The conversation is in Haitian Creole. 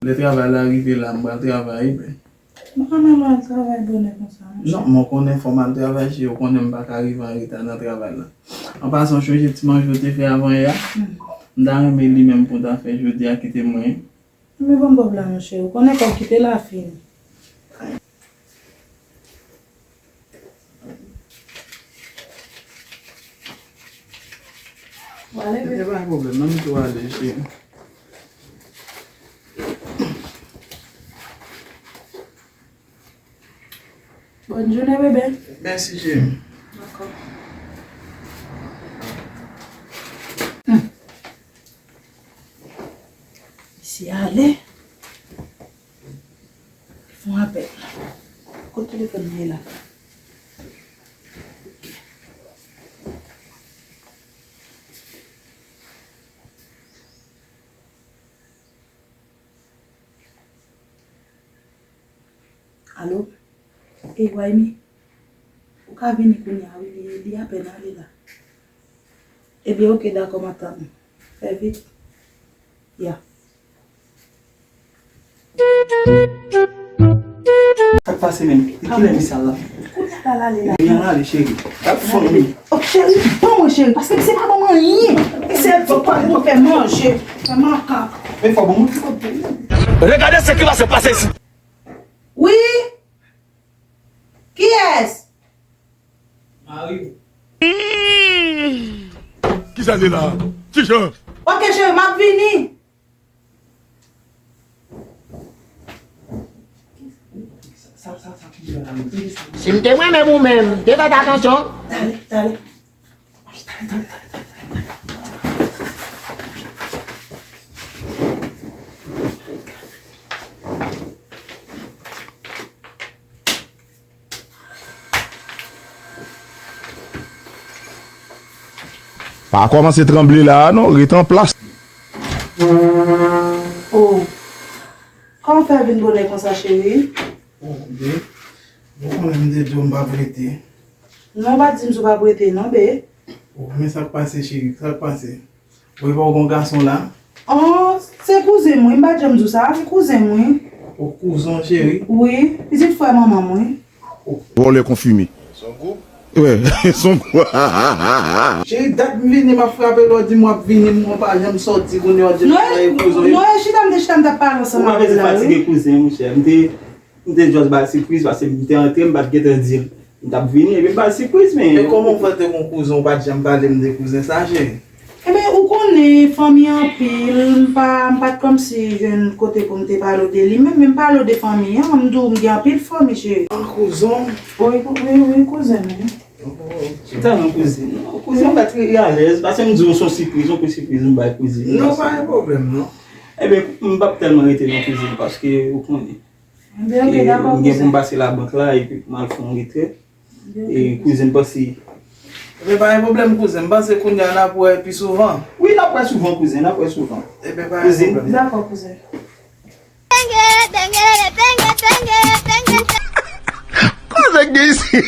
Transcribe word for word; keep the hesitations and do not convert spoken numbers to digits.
Lè travay la rive la, m pral travay, men. M pa nan al travay bonè konsa, monchè. Non, men w konnen fò m al travay, cheri, ou konnen m pa ka rive an reta nan travay la. An pasan, w chonje ti manje w te fè avan yè a? Hmm. M ta renmen li menm pou w ta fè jodi a, kite mwen. Men ban m kòb la, monchè, ou konnen kòb kite la fini. W ale, bebe. E pa pwoblèm, non, m tou ale, cheri. Bòn jounen, bebe. Mèsi, cheri. Dakò. Hmm. Misye ale. Fè yon apèl. Kot telefòn mwen ye la? Alo? Ey, Waymi? Ou ka vini kounye a, wi, li, li apèn ale la. Ebyen, oke, dakò, m ap tann ou. Fè vit. Ya. Sa k pase menm? Kilè misye al la? Kounye a l al ale la. Ebyen, al ale, cheri. L ap fon wi. Oh, cheri, ban mwen, cheri, paske misye pa ban mwen anyen. Misye di pa pou fè manje. Fè makak. Men fò ban mwen ti kote. Regardez ce qui va se passer ici. Wi? Kiyès? Mari w. Kisa li la? Ti jan. Oke, cheri, m ap vini. Si m te mwen menm ou menm, m te fè t atansyon. Dale, dale. Pa kòmanse tranble la a non, ret an plas. Oh. Kòman w fè vin bonè konsa, cheri? Oh, be. Ou konnen m te di w m p ap rete. Non, w pa t di m si w p ap rete non, be. Oh, men sa k pase, cheri? Sa k pase? Ou pa w gon gason la? Oh, se kouzen mwen, m pa t janm di w sa, se kouzen mwen. Ou kouzen w, cheri? Wi, pitit frè manman mwen. Vòlè konfime. Son gwoup? Wi, son gwoup. Cheri, dat m vini, m ap frape lè w di m w ap vini, m pa janm sòti, kounye a w di m sa e kouzen w. Non, e chita m te chita, m t ap pale ansanm avè l la, wi. Ou pa bezwen fatige kouzen, monchè. M te M te just ba l sipriz, paske m te antre, m pa t gentan di l m t ap vini, epi m ba l sipriz, men. Men kòman w fè te gon kouzen, w pa t janm pale m de kouzen sa, cheri? Ebyen, ou konnen, fanmi anpil, m pa, m pa t kòmsi jwenn kote pou m te pale w de li, men, men m pale w de fanmi an, m di w m gen anpil fanmi, cheri. An kouzen? Wi, wi, wi, kouzen mwen. Chita non, kouzen. Non, kouzen pa t rete alèz, paske m di w se yon sipriz, yon kou sipriz m bay kouzen. Non, pa gen pwoblèm, non. Ebyen, m p ap tèlman rete non, kouzen, paske ou konnen. Ebyen, oke, dakò, kouzen. E, m gen pou m pase labank la, epi pou m al fè yon retrèt. Ebyen, oke, kouzen. E, kouzen, m panse. Ebyen, pa gen pwoblèm, kouzen. M panse kounye a n ap wè pi souvan. Wi, n ap wè souvan, kouzen, n ap wè souvan. Ebyen, pa gen pwoblèm. Dakò, kouzen. Koze k gen isi?